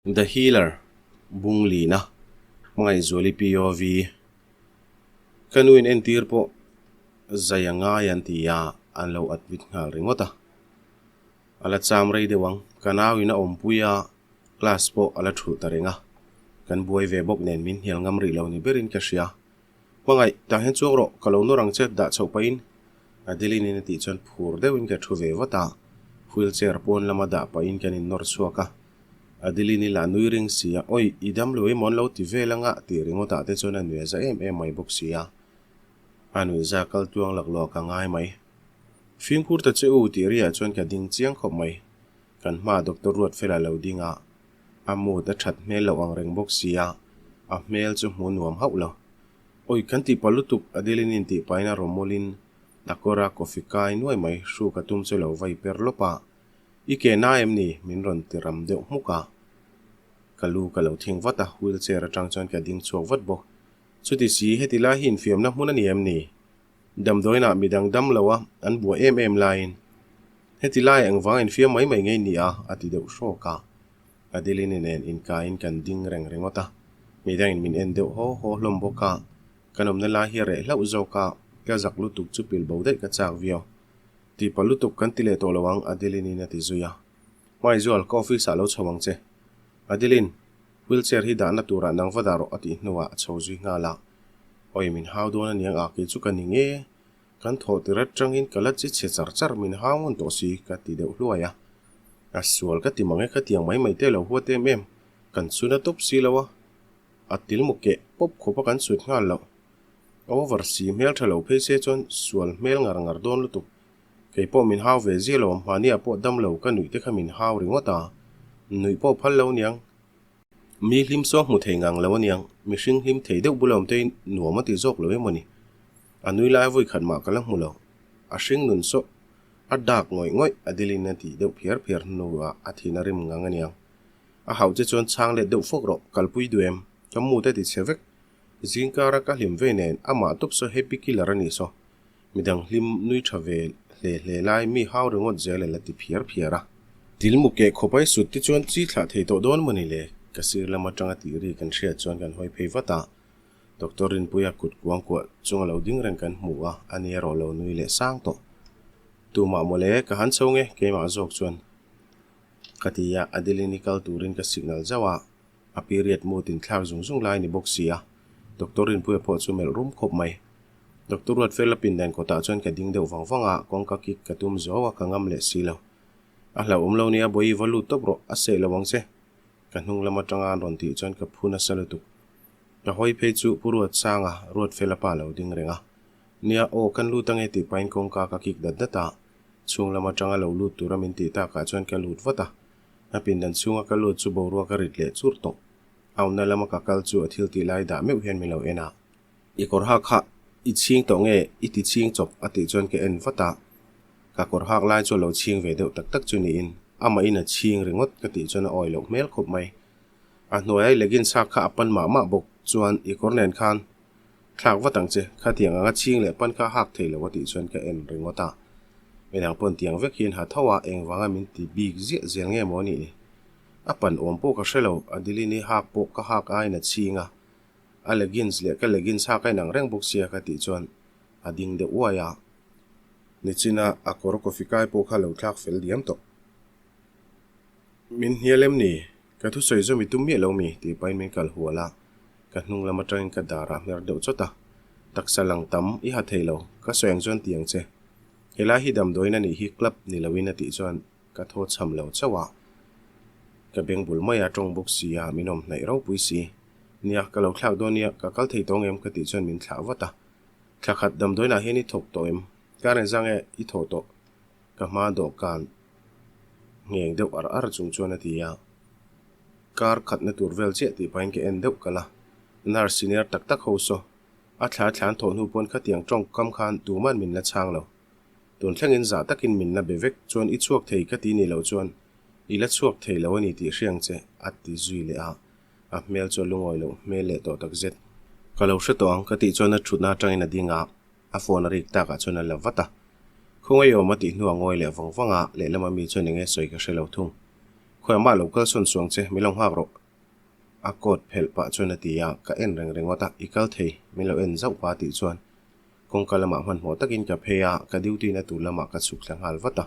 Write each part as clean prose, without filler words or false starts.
The Healer, Bunglina, Hmangaihzuali POV, Ka nu in entir pawh zai a ngai an ti a, an lo admit nghal ringawt a. A la cham rei deuh ang, ka nau in a awmpui a, class pawh a la thulh ta reng a. Kan buai ve bawk nen min hnial ngam rih lo ni berin ka hria. Hmangaih, tah hian chuang rawh, ka lo nawr ang che, dah chhoh pahin Adeline in a tih chuan phur deuhin ka thu ve vat a, wheelchair pawn lama dah pahin kan innawr chhuak a. Adeline i lah nui ring si a, Awi, i dam lo emaw an lo ti vel anga tih ringawt ah te chuan a nuih a za em em mai bawk si a. A nuih za kal tuang laklawh ka ngai mai. Fimkhur ta che u tih riah chuan ka ding chiang khawp mai. Kan hmaah Doctor Ruatfela lo ding a, a mood a that hmel loh ang reng bawk si a, a hmel chu hmu nuam hauh lo. Awi, kan tih palh lutuk Adeline in tih pahin a rawmawlin a kawr a coffee kai nuai mai, hruk a tum chu lo vai per lawp a. I ke na em ni? Min rawn ti ram deuh hmuk a. Ka lu ka lo thing vat a, wheel chair atang chuan ka ding chhuak vat bawk. Chuti si, heti lai hi infiamna hmun a ni em ni? Damdawiinah midang dam lo a, an buai em em laiin. Heti laiah engvanga infiam mai mai ngei ni a? a ti deuh hrawk a. Adeline nen inkaiin kan ding reng ringawt a, midangin min en deuh haw haw hlawm bawk a. Kan awmna lai hi a reh hlauh zawk a, ka zak lutuk chu pil bo daih ka chak viau. Ti pa lutuk kan ti leh tawh lo ang, Adeline-in a ti zui a. Hmaizual, ka office-ah lo chho ang che. Adeline, wheelchair hi dahna turah nang va dah rawh a tih hnuah a chho zui nghal a. Awi, min hau dawn a niang a, kei chu ka ni nge. Kan thawh tir atangin ka la chi chhe char char, min hau ngun tawh si, ka ti deuh hluai a. A sual ka ti mang e, khatiang mai mai te lo huat em em, kan chhun a tawp si lo a. A tilmu keh pawp khawp a kan chhut nghal loh. Over si hmel tha lo phei se chuan sual hmel ngar ngar dawn lutuk. Kei pawh min hau ve zia lo, mahniah pawh dam lo ka nuih te kha min hau ringawt a, nuih pawh phal lo aniang. Mi hlim saw hmu thei ngang lo aniang, mihring hlim thei deuh bula awm te hi nuam a ti zawk lo emaw ni. A nui lai vawi khat mah ka la hmu lo, a hring nun saw a dak ngawih ngawih a dilin a tih deuh phiar phiar hnuah a thin a rim ngang aniang. A hauh che chuan chhang let deuh fawk rawh, kalpui duh em? Ka mu te ti chhe vek. Zingkara ka hlim vei nen amah tawp saw happy killer a nih saw. Midang hlim nui tha ve hle hle lai mi hau ringawt zel el a ti phiar phiar a. Til mu keh khawp ai sut te chuan chi thlah thei tawh dawn maw ni le? Ka sir lam atanga tih ri kan hriat chuan kan hawi phei vat a. Doctor Rinpuia kut kuang kuah chunga lo ding reng kan hmu a, a ni erawh lo nui leh sang tawh. Tumah maw le, ka han chho nge keimah zawk chuan ka ti a, Adeline i kal turin ka signal zauh a. A period mood in thlak zung zung lai a ni bawk si a, Doctor Rinpuia pawh chu melh rum khawp mai. Doctor Ruatfela pindan kawtah chuan ka ding deuh vang vang a, kawngka kik ka tum zuau a, ka ngam leh si lo. A hlauhawm lo nia, Bawihi va lut tawp rawh, a seh lo ang che. Ka hnung lam atanga an rawn tih chuan ka phu nasa lutuk. Ka hawi phei chu Pu Ruatsanga, Ruatfela pa lo ding reng a. Nia, aw kan lut ange tih pahin kawngka ka kik dat dat a, chhung lam atanga lo lut tura min tih takah chuan ka lut vat a. A pindan chhunga ka lut chu boruak a rit leh chur tawh. A awmna lama ka kal chu a thil tih lai dah meuh hian min lo en a. I kawr hak kha i chhing tawh nge i ti chhing chawp a tih chuan ka en vat a. Ka kawr hak lai chu a lo chhing ve deuh tak tak chu niin amahin a chhing ringawt ka tih chuan a awi loh hmel khawp mai. A hnuaia i leggings hak kha a pan mah mah bawk chuan i kawr nen khan Thlak vat ang che, khatiang anga chhing leh pan kha hak thei lo a tih chuan ka en ringawt a. Midang pawn tiang vek hian ha tho a, engvanga min ti bik ziah zel nge maw nih ni? A pan awm pawh ka hre lo, Adeline i hak pawh ka hak aiin a chhing a, a leggings leh ka leggings hak a inang reng bawk sia ka tih chuan a ding deuh uai a. Nichina a kawr coffee kai pawh kha lo thlak fel diam tawh. Min hnial em ni? Ka thusawi zawm i tum miah lo mi? tih pahin min kal hual a, ka hnung lam atangin ka dar ah hmer deuh chawt a. Taksa lang tam i ha thei lo, ka sawi ang chuan ti ang che. Helai hi damdawiin a nih hi club ni loin a tih chuan ka thaw chham lo chauh a. Ka beng bul mai a tawng bawk si a, min awm hnaih ropui si. Nia, ka lo thlak dawn nia, ka kal thei tawng em ka tih chuan min thlah vat a. Thla khat damdawiinah hian i thawk tawh em? Kar engzang nge i thawh tawh? Ka hma dawhkan ngheng deuh ar ar chung chuan a ti a, kar khatna tur vel chiah tih pahin ka en deuh kalh a, nurse senior tak tak ho saw a thla thlan thawh hnu pawn khatiang tawngkam khan tuman min la chhang lo. Tun thlengin zah takin min la be vek chuan i chhuak thei ka ti ni loh chuan i la chhuak thei lo a ni tih hriang che a ti zui leh a, a hmel chu a lungawi loh hmel leh tawh tak zet. Ka lo hre tawh ang ka tih chuan a thutna atangin a ding a, A phone a rik takah chuan a la vat a. Khawngaih awm a tih hnuah ngawi leh vang vang a, lehlama mi chuan eng nge sawi ka hre lo thung. Khawiah mah lo kal sawn suang che, min lo nghak rawh. A coat phelh pah chuan a ti a, ka en reng ringawt a, I kal thei, min lo en zauh pa tih chuan kawngka lamah hmanhmawh takin ka phei a, ka duty na tur lamah ka chhuk thla nghal vat a.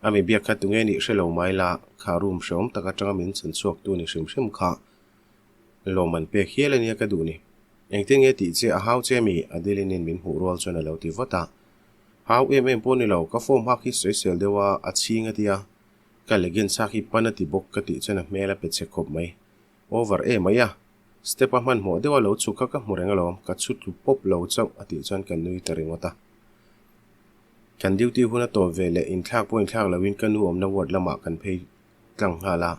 A mi biak kha tunge nih hre lo mai la, kha room hrehawm tak atanga min chhan chhuak tu ni hrim hrim kha lawm an pek hial ania ka duh ni. Engtin nge tih che a hau che mi? Adeline in min hmuh rual chuan a lo ti vat a. Hau em em pawh ni lo, ka form hak hi sawisel deuh a, a chhing a tia. Ka leggings hak hi pan a ti bawk ka tih chuan a hmel a pe che khawp mai. Over em mai a. Step a hmanhmawh deuh a lo chhuk kha ka hmu reng alawm, ka chhu tlu pawp lo chauh a tih chuan ka nui ta ringawt a. Kan duty hun a tawp ve leh inthlak pawh inthlak loin ka nu awmna ward lamah kan phei tlang nghal a,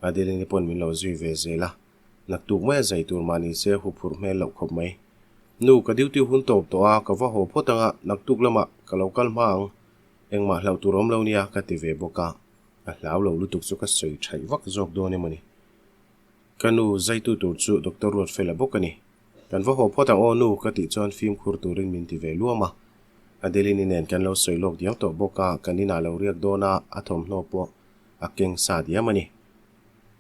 Adeline pawn min lo zui ve zel a. Naktuk mai a zai tur mah ni se huphurh hmel loh khawp mai. Nu, ka duty hun tawp tawh a, ka va haw phawt anga naktuk lamah ka lo kal hma ang. Engmah hlauh tur awm lo nia ka ti ve bawk a, a hlau lo lutuk chu ka sawi thaih vak zawk dawn emaw ni. Ka nu zaitu tur chu Doctor Ruatfela bawk a ni. Kan va haw phawt ang aw nu ka tih chuan fimkhur turin min ti ve luam a. Adeline-i nen kan lo sawi lawk diam tawh bawk a, kan inah lo riak dawn a, a thawmhnaw pawh a keng sa diam a ni.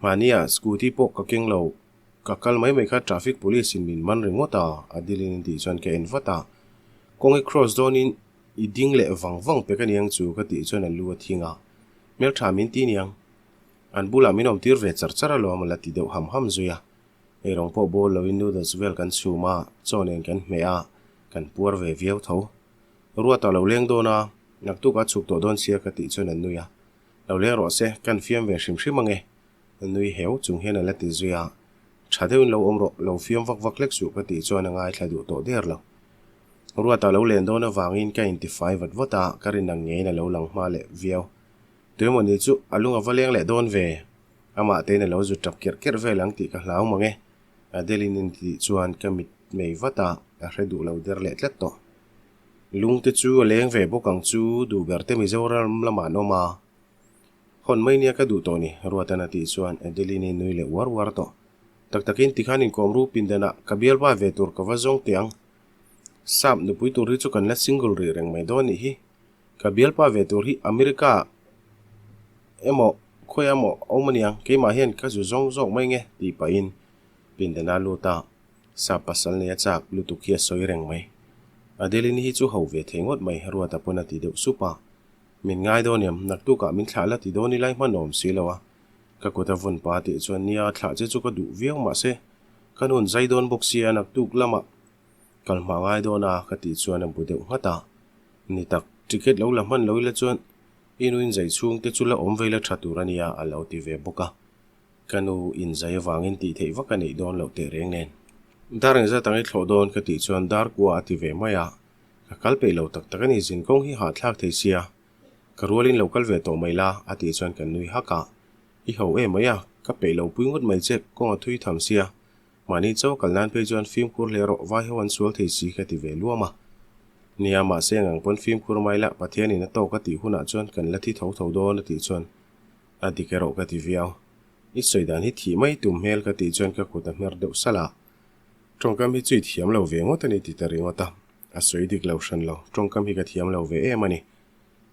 Mahnia scooty pawh ka keng lo, ka kal mai mai kha traffic police in min man ringawt a, Adeline-i tih chuan ka en vat a. Kawng i cross dawnin I ding leh vang vang pek aniang chu ka tih chuan a lu a thing a, hmeltha min ti niang. An bulah min awm tir ve char char alawm a la ti deuh ham ham zui a. Eirawng pawh bawl loin noodles vel kan chhum a, chaw nen kan hmeh a, kan puar ve viau tho. Ruata lo leng dawn a, naktuk a chhuk tawh dawn sia ka tih chuan a nui a. Lo leng rawh se, kan fiam ve hrim hrim ange. A nui heu chung hian a la ti zui a, Tha deuhin lo awm rawh, lo fiam vak vak hlek suh ka tih chuan a ngaithla duh tawh der lo. Ruata lo len dawn avangin ka intifai vat vat a, ka rin ang ngeiin a lo lang hma leh viau. Tuemaw ni chu a lung a va leng leh dawn ve. Amah tein a lo zu tap kerh kerh vel ang tih ka hlau mang e. Adeline in tih chuan ka mit mei vat a, a hre duh lo der leh tlat tawh. Lung te chu a leng ve bawk ang chu, duh ber te Mizoram lamah an awm a. Hawn mai nia ka duh tawh ni, Ruatan a tih chuan Adeline-i nui leh uar uar tawh. Tak takin tikhan inkawm ru pindanah ka bialpa ve tur ka va zawng teh ang. Sap nupui tur hi chu kan la single rih reng mai dawn nih hi. Ka bialpa ve tur hi America emaw khawi emaw a awm aniang, keimah hian ka zu zawng zawk mai nge tih pahin pindana lut a, sap pasal nei a chak lutuk hi a sawi reng mai. Adeline hi chu ho ve thei ngawt mai, Ruata pawn a ti deuh sup a. Min ngai dawn em? Naktukah min thlah la ti dawn i lai hman awm si lo a. Ka kut a vawn pa tih chuan nia thlah che chu ka duh viau mahse ka nun zai dawn bawk sia naktuk lamah kal hma ngai dawn a ka tih chuan a bu deuh nghat a. Ni tak, ticket lo la hman lo ila chuan i nu inzai chhung te chu la awm vei la tha tur a nia a lo ti ve bawk a. Ka nu inzai avangin tih theih vak a neih dawn loh teh reng nen. Dar engzat ang i thlawh dawn ka tih chuan dar kua a ti ve mai a. Ka kal peih lo tak tak a ni zinkawng hi hahthlak thei sia. Ka rualin lo kal ve tawh mai la, a tih chuan kan nui hak a. I ho em mai a, ka peih lo pui ngawt mai che, kawng a thui tham sia. Mahni chaw kal nan phei chuan fimkhur hle rawh, vai ho an sual thei si ka ti ve luam a. Nia, mahse engang pawn fimkhur mai la, Pathianin a tawk a tih hunah chuan kan la thi tho tho dawn a tih chuan a dik erawh ka ti viau. I sawi dan hi thih mai tum hmel ka tih chuan ka kut a hmer deuh salh a. Tawngkam hi chu i thiam lo ve ngawt a ni ti ta ringawt a. A sawi dik lo hran lo, tawngkam hi ka thiam lo ve em a ni.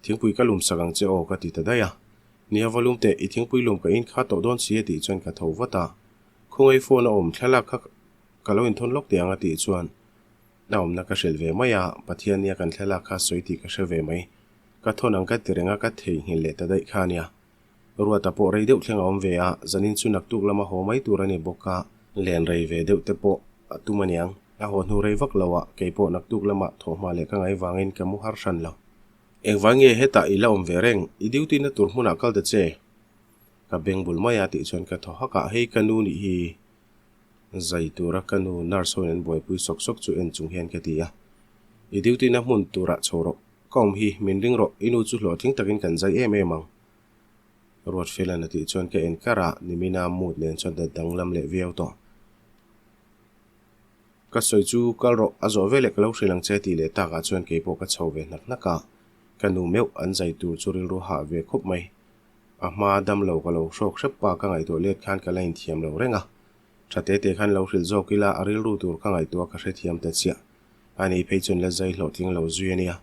Thingpui ka lum sak ang che aw ka ti ta daih a. Nia va lum teh, i thingpui lum ka in kha tawh dawn si a tih chuan ka tho vat a. Khawngaih phone a awm thlalak kha ka lo inthawn lawk teh ang a tih chuan a awmna ka hrilh ve mai a, Pathian nia kan thlalak kha sawi tih ka hre ve mai. Ka thawn ang ka ti reng a, ka theihnghilh leh ta daih kha a nia. Ruata pawh rei deuh thleng a awm ve a, zanin chu naktuk lama haw mai tur a ni bawk a. Len rei ve deuh te pawh a tum aniang. A haw hnu rei vak lo a, kei pawh naktuk lama thawhhma leh ka ngai vangin ka mu har hran lo. Engvang nge hetah i la awm ve reng? I duty na tur hmunah kal ta che. Ka beng bul mai a tih chuan ka thaw hak a, hei ka nu nih hi zai tura ka nu nurse hoin an buaipui sawk sawk chu en chung hian ka ti a. I duty na hmun turah chho rawh. Ka awm hi, min ring rawh, i nu chu hlawhtling takin kan zai em em ang. Ruatfela'n a tih chuan ka en kar a, nimina mood nen chuan dat danglam leh viau tawh. Ka sawi chu kal rawh, a zawh veleh ka lo hrilh ang che tih leh takah chuan kei pawh ka chho ve hnak hnak a, ka nu meuh an zai tur chu rilru hah ve khawp mai. A hma dam lo ka lo hrawk hrep pa ka ngaihtuah let khan ka la inthiam lo reng a, tha te te khan lo hrilh zawk ila a rilru tur ka ngaihtuah ka hrethiam ta chiah. A nei phei chuan la zai hlawhtling lo zui a nia.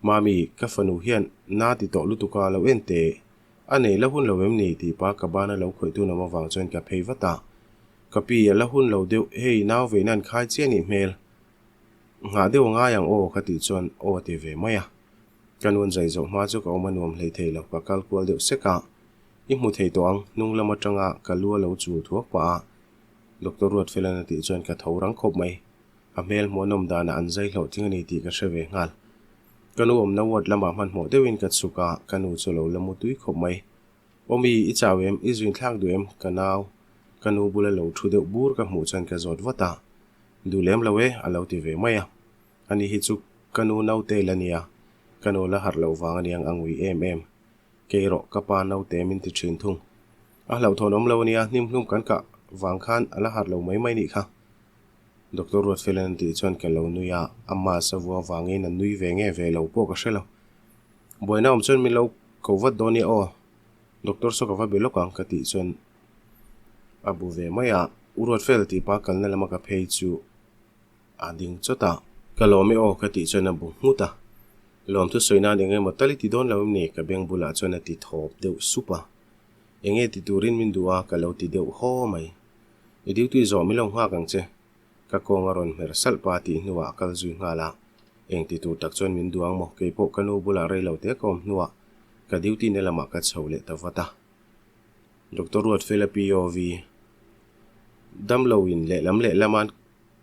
Mami, ka fanu hian na ti tawh lutuk a, lo en teh. A nei la hun lo em ni? tih pa ka bana lo khawih tun awm avang chuan ka phei vat a. Ka pi, a la hun lo deuh, hei nau veina an khai chiah nih hmel. Nghah deuh a ngai ang aw ka tih chuan aw a ti ve mai a. Ka nu'n zai zawh hma chu ka awm a nuam hlei thei lo, ka kal kual deuh sek a. I hmu thei tawh ang, hnung lam atanga ka lu a lo chul thuak pah a. Doctor Ruatfela'n a tih chuan ka tho rang khawp mai. A hmel hmuh a nawm danah an zai hlawhtling a ni tih ka hre ve nghal. Ka nu awmna ward lamah hmanhmawh deuhin ka chhuk a, ka nu chu lo la mu tui khawp mai. Awmi, i chau em? I zuin thlak duh em? Ka nau, ka nu bula lo thu deuh bur ka hmuh chuan ka zawt vat a. Duh lem lo e, a lo ti ve mai a. Ani hi chu ka nu naute la nia, ka nu la harh loh vang aniang a ngui em em. Kei rawh, ka pa naute min ti thin thung. A hlauhthawn awm lo ania, hnimhlum kan kah vang khan a la harh lo mai mai nih kha. Doctor Ruatfela'n a tih chuan ka lo nui a, a mask a vuah avangin a nui ve nge ve lo pawh ka hre lo. Buaina awm chuan min lo ko vat dawn nia aw, Doctor saw ka va be lawk ang ka tih chuan a bu ve mai a, U Ruatfel tih pa kalna lama ka phei chu a ding chawt a. Ka lawm e aw ka tih chuan a bu nghut a, lawmthu sawi nan eng emaw tal i ti dawn lo em ni ka beng bulah chuan a ti thawp deuh sup a, eng nge ti turin min duh a ka lo ti deuh haw mai. I duty zawh min lo nghak ang che. Ka kawng a rawn hmer salh pa tih hnuah a kal zui nghal a. Eng ti tur tak chuan min duang maw? Kei pawh ka nu bulah rei lo te ka awm hnuah ka duty na lamah ka chho leh ta vat a. Doctor Ruatfela POV Damlo in lehlam lehlama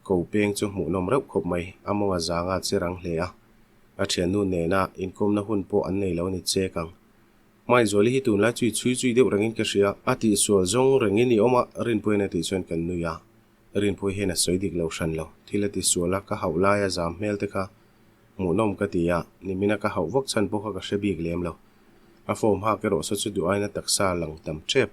ko peng chu hmuhnawm reuh khawp mai. A mawnga zanga che rang hle a. A thiannu nena inkawmna hun pawh an nei lo ni chek ang. Hmaizuali hi tunlai chu i chhui chui deuh rengin ka hria. A tihsual zawng rengin i awm a, Rinpuiin a tih chuan kan nui a. Rinpui hian a sawi dik lo hran lo. Thil a tisual a, ka hauh laia zam hmel te kha hmuhnawm ka ti a, nimina ka hauh vak chhan pawh kha ka hre bik lem lo. A form hak erawh saw chu duh aina taksa a lang tam tep.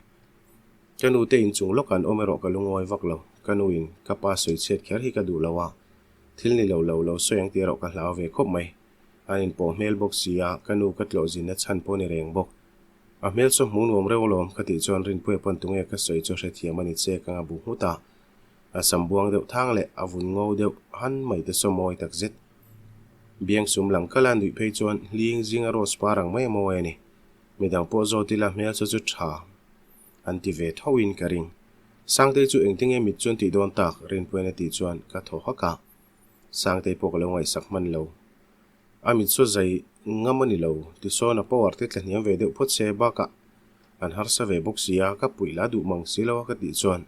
Ka nu te inchung lawkah an awm erawh ka lungawi vak lo. Ka nu in ka pa sawi chhiat kher hi ka duh lo a, thil ni lo lo lo sawi ang tih erawh ka hlau ve khawp mai. An inpawh hmel bawk si a, ka nu ka tlawh zinna chhan pawh ni reng bawk. A hmel chu hmuh nuam reuh alawm ka tih chuan Rinpuia pawn tunge ka sawi chu hrethiam a ni che ka nga bu nghut a. A sam buang deuh thang leh a vun ngo deuh han mai te saw mawi tak zet. Biang sum lang kala nuih phei chuan hling zinga rose par ang mai a mawi a ni. Midang pawh zawt ila hmel saw chu tha an ti ve tho in ka ring. Sangtei chu engtinge mit chuan tih dawn tak Rinpuia'n a tih chuan ka thaw hak a. Sangtei pawh ka lo ngaihsak hman lo. A mit saw zai ngam a ni lo, tisawn a power te tla hniam ve deuh phawt se bakah an harsa ve bawk si a, ka puih la duh mang si lo a ka tih chuan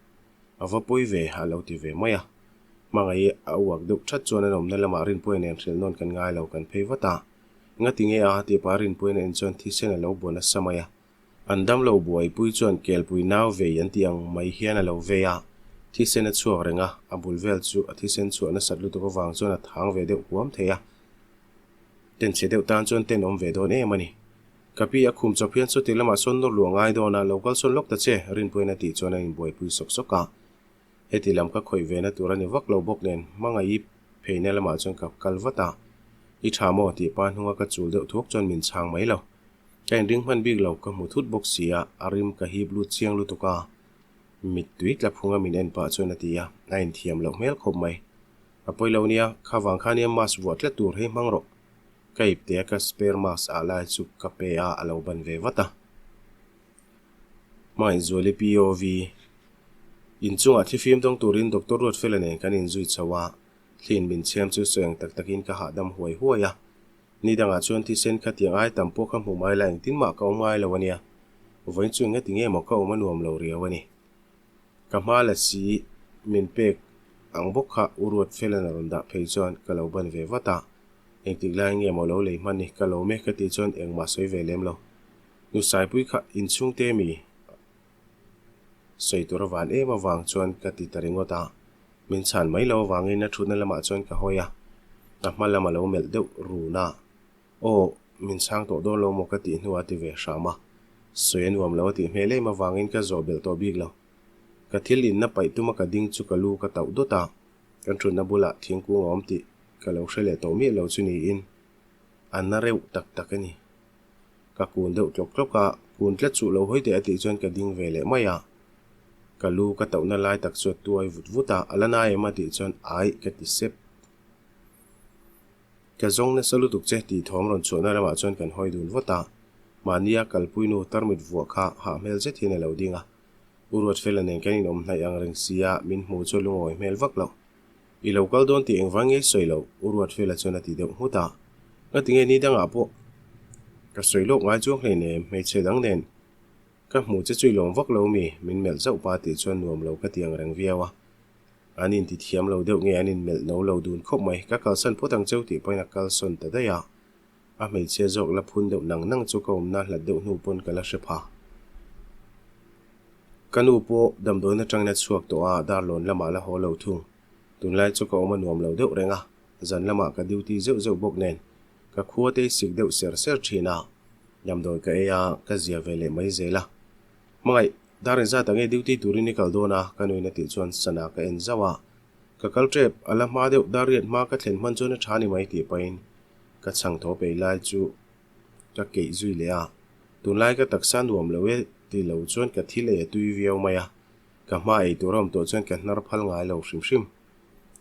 a va pawi ve a lo ti ve mai a. Hmangaih a uak deuh that chuan an awmna lamah Rinpuia nen hrilh nawn kan ngai lo kan phei vat a. Ngati nge a tih pah Rinpuia en chuan thisen a lo buan nasa mai a. An damlo buaipui chuan kelpui nau vei an tih ang mai hian a lo vei a, thisen a chhuak reng a, a bul vel chu a thisen chhuah nasat lutuk avang chuan a thang ve deuh huam thei a. Tenchhe deuh tan chuan tenawm ve dawn em a ni. Ka pi a khum chawp hian chuti lamah sawn nawr luh a ngai dawn a, lo kal sawn lawk ta che, Rinpuiin a tih chuan a inbuaipui sawk sawk a. Heti lam ka khawih ve na tur a ni vak lo bawk nen, hmangaih pheina lamah chuan ka kal vat a, I tha maw? tih pa hnunga ka chul deuh thuak chuan min chhang mai lo. Ka inring hman bik lo, ka hmu thut bawk si a, a rim ka hip lut chiang lutuk a, mittui tla phunga min en pah chuan a ti a, a inthiam loh hmel khawp mai. A pawi lo nia, kha vang kha nia mask vuah tlat tur hei hmang rawh. Ka ipte a ka spare mask ah lai chu ka pe a, a lo ban ve vat a. Hmangaihzuali POV Inchungah thlifim dawng turin Doctor Ruatfela nen kan inzui chho a, thliin min chhem chu sawi ang tak takin ka hahdam huai huai a. Ni dangah chuan thisen kha tiang ai tam pawh kha hmu mai la engtin mah ka awm ngai lo a nia. Vawiin chu engati nge maw ka awm a nuam lo riau a ni. Ka hma la si min pek ang bawk kha U Ruatfela'n a rawn dah phei chuan ka lo ban ve vat a. Engtik lai nge maw lo lei hman ni ka lawm e ka tih chuan engmah sawi ve lem lo. Nu Saipui kha inchhungte mi sawi tur a van em avang chuan ka ti ta ringawt a. Min chhan mai lo avangin a thutna lamah chuan ka hawi a, a hma lam a lo melh deuh run a. Aw, min chhang tawh dawn lo maw ka tih hnuah a ti ve hram a. Sawi a nuam lo a tih hmel em avangin ka zawh belh tawh bik lo. Ka thil inna paih tuma ka ding chu ka lu ka tauh dawt a, kan thutna bulah thingkung a awm tih ka lo hre leh tawh miah lo chu niin a na reuh tak tak a ni. Ka kun deuh tlawk tlawk a, kun tlat suh lo hawi teh a tih chuan ka ding ve leh mai a. Ka lu ka tauhna lai tak chu a tuai vut vut a, a la nai em a tih chuan aih ka ti sep. Ka zawng nasa lutuk che tih thawm rawn chhuahna lamah chuan kan hawi dun vawt a. Mahnia kalpui nu tarmit vuah kha hah hmel zet hian a lo ding a. U Ruatfela nen kan inawm hnaih ang reng sia, min hmu chu lungawi hmel vak lo. I lo kal dawn tih engvang nge sawi lo? U Ruatfela chuan a ti deuh nghut a. Ngatinge ni dangah pawh ka sawi lawk ngai chuang hleinem, hmeichhe dang nen ka hmu che chu i lawm vak lo mi? Min melh zauh pa tih chuan nuam lo ka ti ang reng viau a. An inti thiam lo deuh nge an inmelh no lo dun khawp mai. Ka kalsan phawt ang cheu tih pawhin a kalsawn ta daih a. A hmeichhia zawk la phun deuh nang nang chu ka awmna hlat deuh hnu pawn ka la hre pha. Ka nu pawh damdawiin atangin a chhuak tawh a, darlawn lamah la haw lo thung. Tunlai chu ka awm a nuam lo deuh reng a, zan lamah ka duty zeuh zeuh bawk nen ka khua te sik deuh ser ser thin a, damdawi ka ei a, ka zia ve leh mai zel a. Hmangaih, dar inzat ang e duty turin i kal dawn a, ka nuin a tih chuan sana ka en zauh a. Ka kal tep, a la hma deuh dar riat hma ka thlen hman chuan a tha ni mai tih pahin Ka chhang thaw peih lai chu ka keih zui leh a, tunlai ka taksa nuam lo e ti lo chuan ka thil ei a tui viau mai a, ka hma ei tur a awm tawh chuan ka hnar phal ngai lo hrim hrim.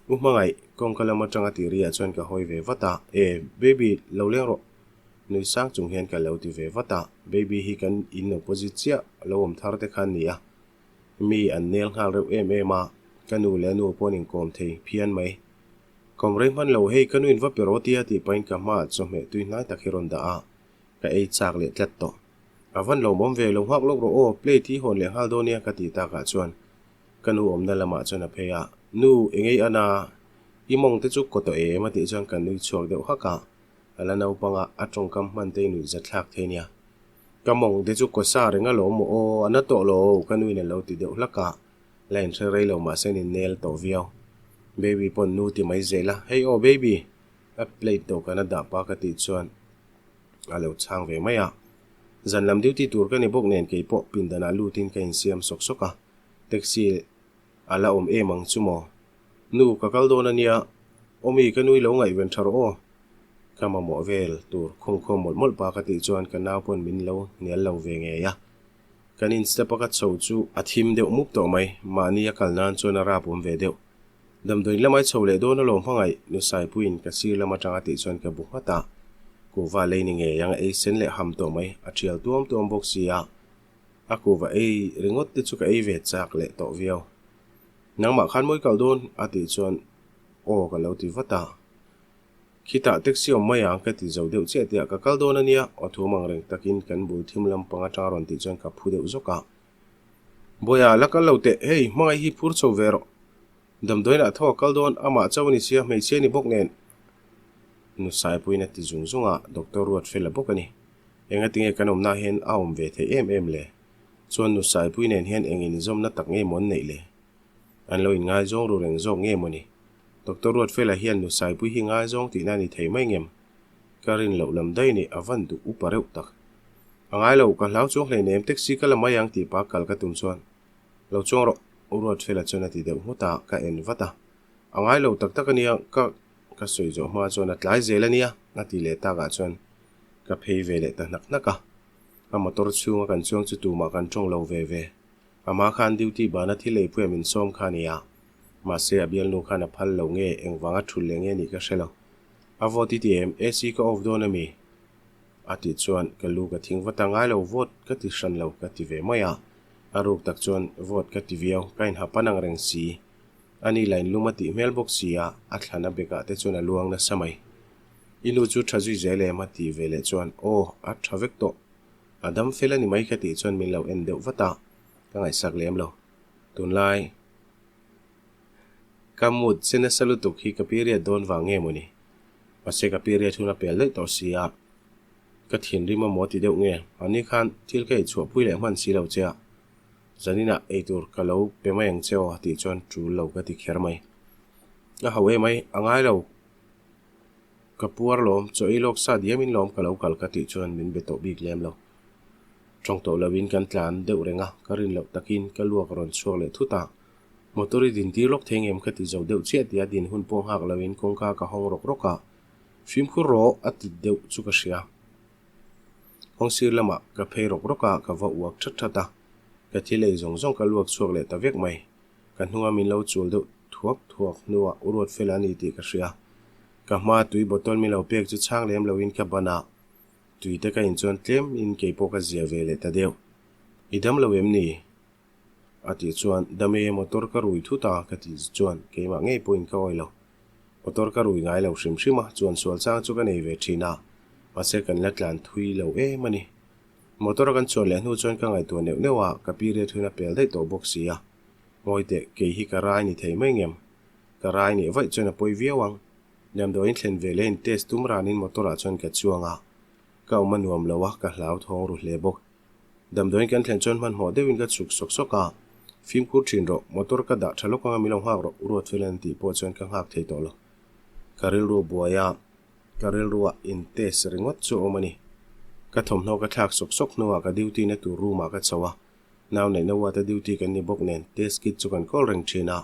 U hmangaih, kawngka lam atanga ti ri ah chuan ka hawi ve vat a, E, baby, lo leng rawh. Nui sang chung hian ka lo ti ve vat a, baby hi kan in opposite chiah lo awm thar te khan ni a, mi an nel nghal reuh em em a, ka nu leh a nu pawh an inkawm thei phian mai. Kawm rei hman lo, hei ka nuin va pe rawh tia tih pahin ka hmaah chawhmeh tui hnai tak hi rawn dah a, ka ei chak leh tlat tawh. A van lawmawm ve, lo nghak lawk rawh aw, plate hi hawn leh nghal dawn nia ka tih takah chuan ka nu awmna lamah chuan a phei a, Nu, eng ei ana, i mawng te chu kaw tawh em a tih chuan ka nui chhuak deuh hak a, a la naupang a, a tawngkam hman te i nuih zat thlak thei nia. Ka mawng te chu kaw sa reng alawm maw aw, a na tawh lo, ka nuin a lo ti deuh hlak a. La inhre rei lo mahse an innel tawh viau. Baby pawn nu ti mai zel a, Hei aw baby! A plate dawhkan a dah pa ka tih chuan a lo chhang ve mai a. Zan lam duty tur ka ni bawk nen kei pawh pindanah lutin ka insiam sawk sawk a, taxi a la awm em ang chu maw? Nu, ka kal dawn a nia, Awmi ka nui lo ngaihven tha rawh aw. Ka mamawh vel tur khawngkhawm mawlh mawlh pa ka tih chuan ka nau pawn min lo hnial lo ve ngei a. Kan in step a ka chho chu a thim deuh mup tawh mai, mahni a kal nan chuan a rap awm ve deuh. Damdawiin lamai chho leh dawn alawm hmangaih, nu Saipuiin ka sir lam atanga tih chuan ka bu nghat a. Kuhva lei ni ngei ang a ei sen leh ham tawh mai, a thial tuam tuam bawk si a. A kuhva ei ringawt te chu ka ei ve chak leh tawh viau. Nangmah khan mawi kal dawn a tih chuan aw ka lo ti vat a. Khitah taxi awm mai ang ka ti zo deuh chiah tiah ka kal dawn a nia, aw thum ang reng takin kan bul thim lampang atanga rawn tih chuan ka phu deuh zawk a. Bawiha la kal lo teh, hei hmangaih hi phur chho ve rawh. Damdawiin ah tho a kal dawn, amah chauh a ni sia, hmeichhia a ni bawk nen. Nu Saipuiin a ti zung zung a, Doctor Ruatfela bawk a ni. Engatinge kan awmna hian a awm ve theih em em le? Chuan Nu Saipui nen hian eng inzawmna tak nge maw an neih le? An lo inngaizawng ru reng zawk nge maw ni? Doctor Ruatfela hian nu Saipui hi ngaizawng tihna a ni thei mai ngem? Ka rin loh lam daih ni, a van duh upa reuh tak. A ngai lo, ka hlau chuang hleinem, taxi ka la mai ang tih pa kal ka tum chuan lo chuang rawh, U Ruatfela chuan a ti deuh nghut a, ka en vat a. A ngai lo tak tak a nia, ka ka sawi zawh hma chuan a tlai zel a nia, a ti leh takah chuan ka phei ve leh ta hnak hnak a. A motor chhunga kan chuang chu tumah kan tawng lo ve ve. Amah khan duty bana thil eipuia min sawm kha a nia. Mahse a bialnu khan a phal lo nge, engvanga thul leh nge nih ka hre lo. A vote i ti em? AC ka off dawn ami? A tih chuan ka lu ka thing vat a, ngai lo vote ka ti hran lo ka ti ve mai a. A ruk tak chuan vote ka ti viau, ka inha pan ang reng si. Ani la inlum a tih hmel bawk si a, a thlan a bekah te chuan a luang nasa mai. I nu chu tha zui zel em? A tih ve leh chuan aw, a tha vek tawh. A dam fel a ni mai ka tih chuan min lo en deuh vat a, ka ngaihsak lem lo. Tunlai ka mood che nasa lutuk hi ka period dawn vang nge mawni? Mahse ka period hun a pel daih tawh si a, ka thinrim a maw ti deuh nge? Mahni khan thil ka eichhuahpui leh hman si lo che a, zaninah eitur ka lo pe mai ang che aw tih chuan tul lo ka ti kher mai. A ho em ai, a ngai lo. Ka puar lawm, chaw ei lawk sa diam in lawm ka lo kal ka tih chuan min be tawh bik lem lo. Tawng tawh lo in kan tlan deuh reng a, ka rin loh takin ka luak a rawn chhuak leh thut a. Motor i din tir lawk thei ngem ka ti zo deuh chiah tia din hun pawh nghak lo in kawngka ka hawng rawk rawk a, fimkhur rawh a ti deuh chu ka hria. Kawng sir lamah ka phei rawk rawk a, ka va uak that that a, ka thil ei zawng zawng ka luak chhuak leh ta vek mai. Ka hnunga min lo chul deuh thuak thuak hnuah u Ruatfela a ni tih ka hria. Ka hma tui bottle min lo pek chu chhang lem loin ka ban a. Tui te ka in chuan tlem in kei pawh ka zia ve leh ta deuh. I dam lo em ni? A tih chuan, Dam e, motor ka rui thut a, ka tih chuan keimah ngei pawhin ka awi lo. Motor ka rui ngai lo hrim hrim a, chuan sual chang chu ka nei ve thin a, mahse kan la tlan thui lo em a ni. Motor a kan chuan leh hnu chuan ka ngaihtuah neuh neuh a, ka period hun a pel daih tawh bawk si a. Ngawi teh, kei hi ka rai ni thei mai ngem? Ka rai nih vaih chuan a pawi viau ang. Damdawiin thlen ve leh in test tum ranin motor ah chuan ka chuang a, ka awm a nuam lo a, ka hlau thawng ru hle bawk. Damdawiin kan thlen chuan hmanhmawh deuhin ka chhuk sawk sawk a, Fimkhur thin rawh, motor ka dah tha lawk anga min lo nghak rawh, Ruatfela'n tih pawh chuan ka nghak thei tawh lo. Ka rilru buai a, ka rilruah in test ringawt chu a awm a ni. Ka thawmhnaw ka thlak sawk sawk hnuah ka duty na tur room ah ka chho a, nau neihna ward a duty kan ni bawk nen test kit chu kan kawl reng thin a.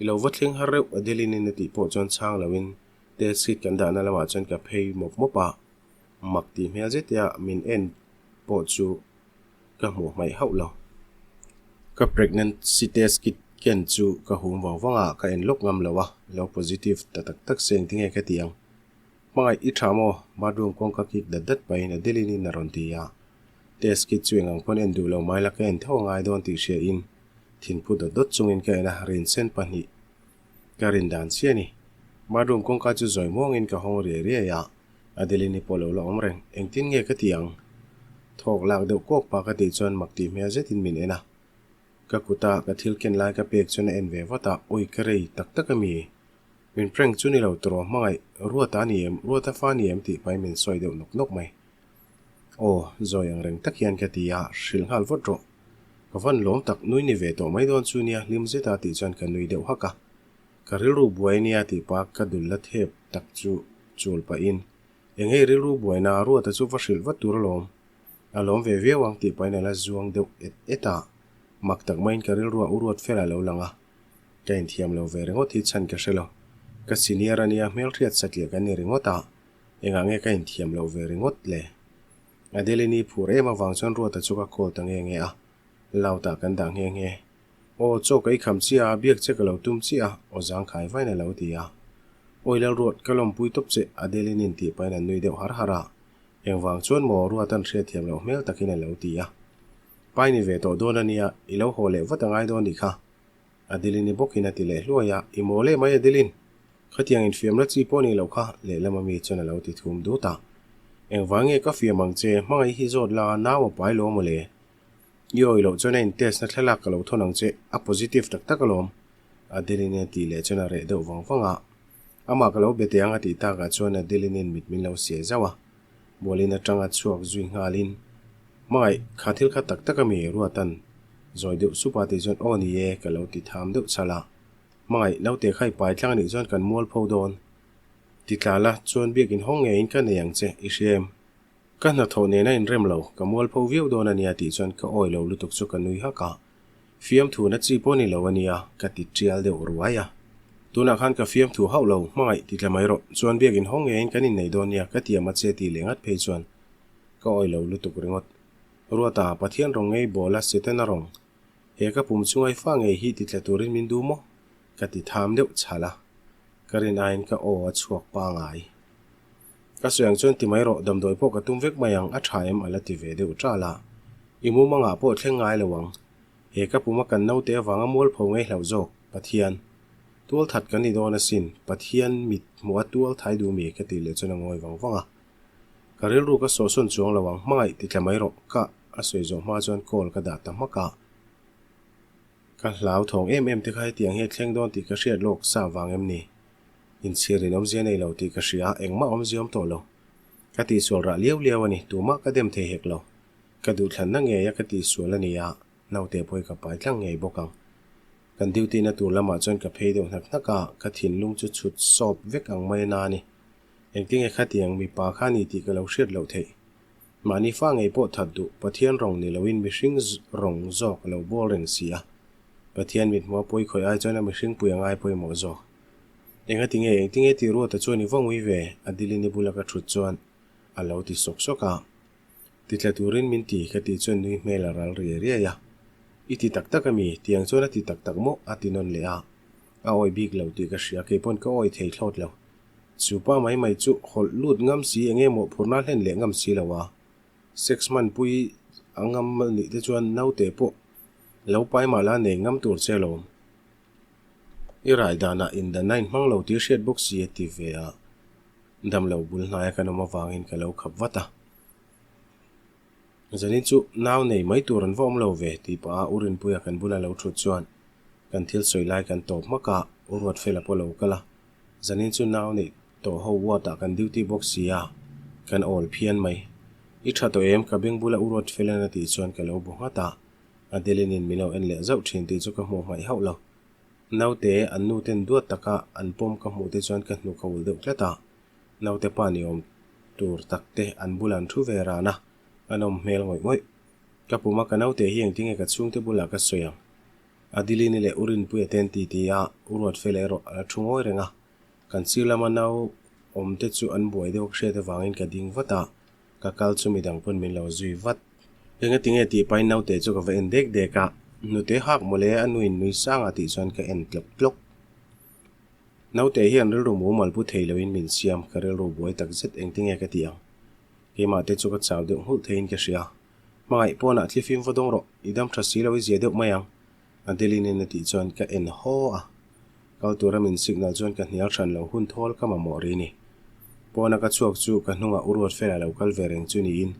I lo va thleng har reuh Adeline in a tih pawh chuan chhang loin test kit kan dahna lamah chuan ka phei mawp mawp a. Mak tih hmel zetia min en pawh chu ka hmuh hmaih hauh lo. Ka pregnancy test kit ken chu ka hum vang vang a, ka en lawk ngam lo a, lo positive ta tak tak se engtinge ka ti ang. Hmangaih i tha maw? Bathroom kawngka kik dat dat pahin Adeline in a rawn ti a. Test kit chu engang pawn en duh lo mai la ka en tho a ngai dawn tih hria in thinphu dawt dawt chungin ka en a, rinsen pahnih ka rin dan chiah a ni. Bathroom kawngka chu zawi muangin ka hawng riai riai a. Adeline-i pawh lo la awm reng. Engtin nge ka ti ang? Thawk lak deuh kawk pa ka tih chuan mak tih hmel zetin min en a. Ka kuta ka thil ken lai ka pek chuan a en ve vat a, Awi ka rei tak tak a mi? Min prank chu ni lo tawh hmangaih, Ruata a ni em? Ruata fa a ni em? tih pahin min sawi deuh nawk nawk mai. Aw, zawi ang reng tak hian ka ti a, hrilh nghal vawt rawh. Ka van lawm tak, nui ni ve tawh mai dawn chu nia hlim zeta tih chuan ka nui deuh hak a. Ka rilru buai nia tih pa ka dul la thep tak chu chul pahin, Eng hei rilru buaina Ruata chu va hrilh vat tur alawm. A lawm ve viau ang tih pahin a la zuang deuh et et a. Mak tak maiin ka rilruah u Ruat fel a lo lang a. Ka inthiam lo ve ringawt hi chhan ka hre lo. Ka senior a nia hmelhriat satliah kan ni ringawt a, engah nge ka inthiam loh ve ringawt le? Adeline-i phur em avang chuan Ruata chu ka call ta nge nge a, loud ah kan dah nghe nghe. Aw, chaw ka i kham chiah a, biak che ka lo tum chiah a, aw zangkhai vain a lo ti a. Awi Lalruat, ka lawmpui tawp che, Adeline in tih pahin a nui deuh har har a. Engvang chuan maw Ruatan hriatthiam loh hmel takin a lo ti a. Pai ni ve tawh dawn a nia, i lo haw leh vat a ngai dawn nih kha. Adeline-i bawkin a ti leh hluai a, I maw leh mai Adeline? Khatiang infiamna chi pawh ni loh kha, lehlam ami chuan a lo ti thum dut a. Engvang nge ka fiam ang che, hmangaih hi zawt la, nau a pai lo maw le? I awi loh chuan a in test na thlalak ka lo thawn ang che, a positive tak tak alawm. Adeline a tih leh chuan a reh deuh vang vang a. Amah ka lo be teh ang a tih takah chuan Adeline-in mit min lo siai zauh a. Bualin atanga chhuak zui nghalin, Hmangaih, kha thil kha tak tak ami? Ruatan zawi deuh sup a tih chuan aw ni e ka lo ti tham deuh chhal a. Hmangaih, naute kha i pai tlang anih chuan kan mualpho dawn. Ti tla la, chuan biakin hawng ngeiin ka nei ang che, i hria em? Ka hnathawh nena inrem lo, ka mualpho viau dawn a nia tih chuan ka awi lo lutuk chu ka nui hak a. Fiamthu na chi pawh ni lo a nia, ka ti tial deuh ruai a. Tunah khan ka fiamthu hauh lo, hmangaih ti tla mai rawh, chuan biakin hawng ngeiin kan innei dawn nia ka tiam a che tih leh ngat phei chuan ka awi lo lutuk ringawt. Ruata, Pathian rawng ngei bawl a Setana rawng, he ka pum chungai fa ngei hi ti tla turin min duh maw? Ka ti tham deuh chhal a, ka rin aiin ka aw a chhuak pangai. Ka sawi ang chuan ti mai rawh, damdawi pawh ka tum vek mai ang, a tha em a la ti ve deuh ṭal a. I mumangah pawh thleng ngai lo ang. He ka puma kan naute avanga mualpho ngei hlauh zawk, Pathian. Tual that kan ni dawn asin, Pathian mit hmuh a tual thai duh mi ka tih leh chuan a ngawi vang vang a. Ka rilru ka sawhsawn chuang lo ang, hmangaih ti tla mai rawh, ka a sawi zawh hma chuan call ka dah ta hmak a. Ka hlauthawng em em te kha hetiang hi a thleng dawn tih ka hriat lawk sa vang em ni? Inchhir in awmzia nei lo tih ka hria a, engmah awmzia awm tawh lo. Ka tihsual rah liau liau a ni, tumah ka dem thei hek lo. Ka duhthlanna ngei a ka tihsual a ni a, naute pawh hi ka pai tlang ngei bawk ang. Kan duty na tur lamah chuan ka phei deuh hnak hnak a, ka thinlung chu chhut sawp vek ang mai a na a ni. Engtinge khatiang mipa kha a ni tih ka lo hriat loh theih. Mahni fa ngei pawh that duh, Pathian rawng ni loin mihring rawng zawk a lo bawl reng si a. Pathian mithmuh a pawi khawih ai chuan a mihring pui a ngai pawimawh zawk. Engati nge, engtinge tih Ruata chuan i va ngui ve? Adeline-i bula ka thut chuan a lo ti sawk sawk a. Ti tla turin min ti, ka tih chuan nui hmel a ral riai riai a. I ti tak tak ami? Tiang chuan a ti tak tak maw? a ti nawn leh a. A awi bik lo tih ka hria, keipawn ka awi thei thlawt lo. Chu pa mai mai chu hawlh lut ngam si enge mawhphurhna hlen leh ngam si lo a. Sex hmanpui a ngam a nih te chuan naute pawh lo pai mah la nei ngam tur che alawm. I rai danah indanna inhmang lo tih hriat bawk si a ti ve a. Damlo bul hnaia kan awm avangin ka lo khap vat a. Zanin chu nau nei mai tur an va awm lo ve tih pah a U Rinpuia kan bula lo thut chuan kan thil sawi lai kan tawp hmak a, U Ruatfela pawh lo kal a. Zanin chu nau neih tawh ho ward ah kan duty bawk si a, kan awl phian mai. I tha tawh em? Ka beng bula U Ruatfela'n a tih chuan ka lo bu nghat a, Adeline in min lo en leh zauh thin tih chu ka hmuh hmaih hauh lo. Naute, an nu ten duat taka an pawm ka hmuh te chuan ka hnuk a ul deuh tlat a, naute pa ni awm tur tak te an bulah an thu ve ran a, an awm hmel ngawih ngawih. Ka pum a ka naute hi engtinge ka chhungte bulah ka sawi ang? Adeline leh U Rinpuia te an ti ti a, U Ruatfela erawh a la thu ngawi reng a. Kan sir lama nau awm te chu an buai deuh hriat avangin ka ding vat a, ka kal chu midang pawn min lo zui vat. Engatinge tih pahin naute chu ka va en dek dek a, hnute hak mawle a nuin nui sang a tih chuan ka en tlawk tlawk. Naute hian rilru mumal pu thei loin min siam, ka rilru buai tak zet engtinge ka tih ang. Keimah te chu ka chau deuh nghulh theiin ka hria. Hmangaih pawnah thlifim va dawng rawh, i dam tha si lo i zia deuh mai ang. Adeline-in a tih chuan ka en haw a, kal tura min signal chuan ka hnial hran lo hun thawl ka mamawh ri ni. Pawna ka chhuak chu ka hnungah U Ruatfela lo kal ve reng chu niin,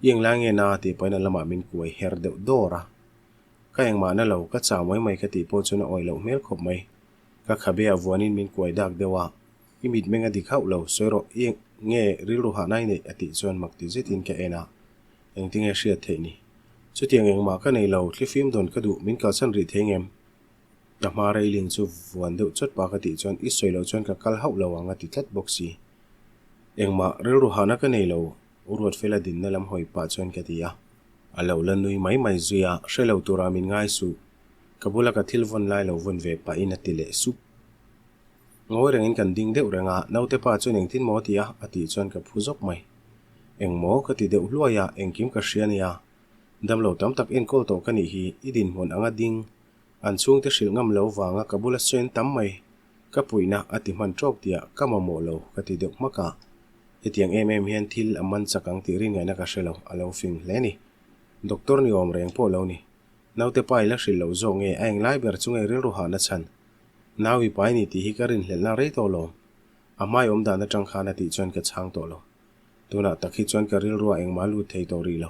I englai nge na? tih pahin a lamah min kuai her deuh dawr a. Ka engmah na lo, ka chau mai mai ka tih pawh chuan a awih loh hmel khawp mai. Ka khabe ah vuanin min kuai dak deuh a, I mitmeng a dik hauh lo, sawi rawh, i eng nge rilru hahna i neih? a tih chuan mak ti zetin ka en a, engtinge hriat theih ni? Chutiang engmah ka nei lo, thlifim dawn ka duh, min kalsan rih thei ngem? Ka hma railing chu vuan deuh chawt pa ka tih chuan i sawi loh chuan ka kal hauh lo ang a ti tlat bawk si. Engmah rilru hahna ka nei lo, U Ruatfela dinna lam hawi pah chuan ka ti a. A lo la nui mai mai zui a, hre lo tura min ngai suh, ka bula ka thil vawn lai lo vawn ve pahin a ti leh sup. Ngawi rengin kan ding deuh reng a, naute pa chuan engtin maw ti a? a tih chuan ka phu zawk mai. Eng maw? ka ti deuh hluai a, engkim ka hria nia. Damlo tam tak enkawl tawh ka nih hi, i dinhmun anga ding, an chhungte hrilh ngam lo vanga ka bula sawi tam mai, ka puihna a ti hman tawk tiah ka mamawh lo ka ti deuh hmak a. Hetiang em em hian thil a man chak ang tih ringaihna ka hre lo, a lo fing hle ni. Doctor ni awm reng pawh lo ni. Naute pa i la hrilh loh zawk nge a englai ber chu nge rilru hahna chhan? Nau i pai ni tih hi ka rinhlelhna rei tawh lo. A hmai awm dan atang khan a tih chuan ka chhang tawh lo. Tunah tak hi chuan ka rilrua engmah lut thei tawh rih lo.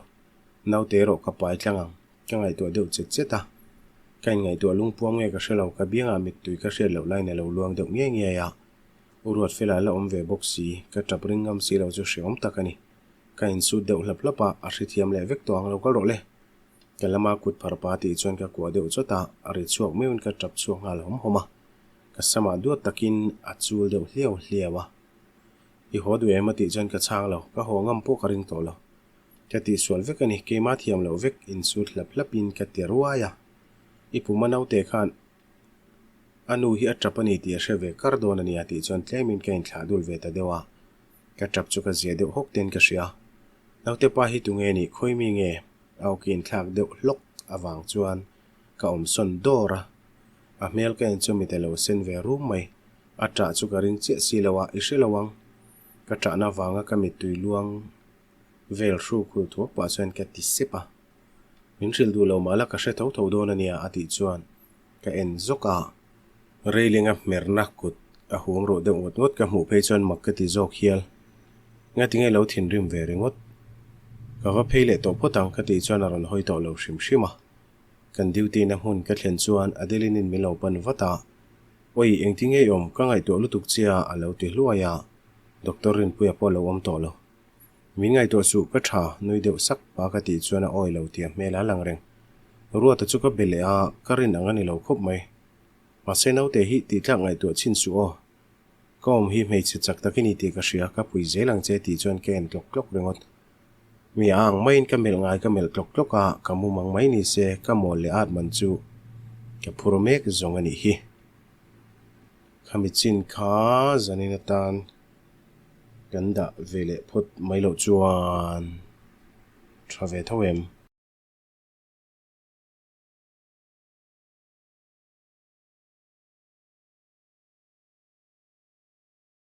Naute erawh ka pai tlang ang. Ka ngaihtuah deuh chet chet a. Ka inngaihtuah lungpuam nge ka hre lo, ka biangah mittui ka hriat loh laiin a lo luang deuh ngiai ngiai a. U Ruatfela a la awm ve bawk si, ka tap ring ngam si lo chu hreawm tak a ni. Ka insut deuh hlap hlap a, a hrethiam leh vek tawh ang lo kal rawh le. Ka lama kut phar pa tih chuan ka kuah deuh chawt a, a ri chhuak meuhin ka tap chhuak nghal hawm hawm a. Ka samah duat takin a chul deuh hliau hliau a. I haw duh em a tih chuan ka chhang lo, ka haw ngam pawh ka ring tawh lo. Ka tihsual vek a ni, keimah thiam loh vek insut hlap hlapin ka ti ruai a. I puma naute khan a nu hi a tap a ni tih a hre ve kar dawn a nia tih chuan tlemin ka inthlah dul ve ta deuh a. Ka tap chu ka zia deuh hawk ten ka hria. Naute pa hi tunge nih khawi mi nge? A awki inthlak deuh hlawk avang chuan ka awm sawn dawr a. A hmel ka en chu mit a lo sen ve rum mai. A ṭah chu ka ring chiah si lo a, i hre lo ang. Ka ṭahna avanga ka mittui luang vel hruk hul thuak pah chuan ka ti sep a. Min hrilh duh lo mah la ka hre tho tho dawn a nia a tih chuan ka en zawk a. Reilinga hmerna kut a huam ruh deuh ngawt ngawt ka hmuh phei chuan mak ka ti zawk hial. Ngatinge lo thinrim ve ringawt. Ka va phei leh tawh phawt ang ka tih chuan a rawn hawi tawh lo hrim hrim a. Kan duty na hmun ka thlen chuan Adeline in min lo pan vat a. Awi engtinge i awm ka ngaihtuah lutuk che a a lo ti hluai a. Doctor Rinpuia pawh a lo awm tawh lo. Min ngaihtuah suh ka tha nui deuh sak pa ka tih chuan a awi lo tih a hmel a lang reng. Ruata chu ka be leh a, ka rin ang a ni lo khawp mai. Mahse naute hi tih tlak ngaihtuah chhin suh aw. Ka awm hi hmeichhe chak tak i ni tih ka hria, ka pui zel ang che tih chuan ka en tlawk tlawk ringawt. Mi a ang maiin ka melh ngai ka melh tlawk tlawk a, ka mumang mai ni se ka mawl leh at man chu ka phur mek zawng a nih hi. Khami chin kha zanin atan kan dah ve leh phawt mai loh chuan tha ve tho em?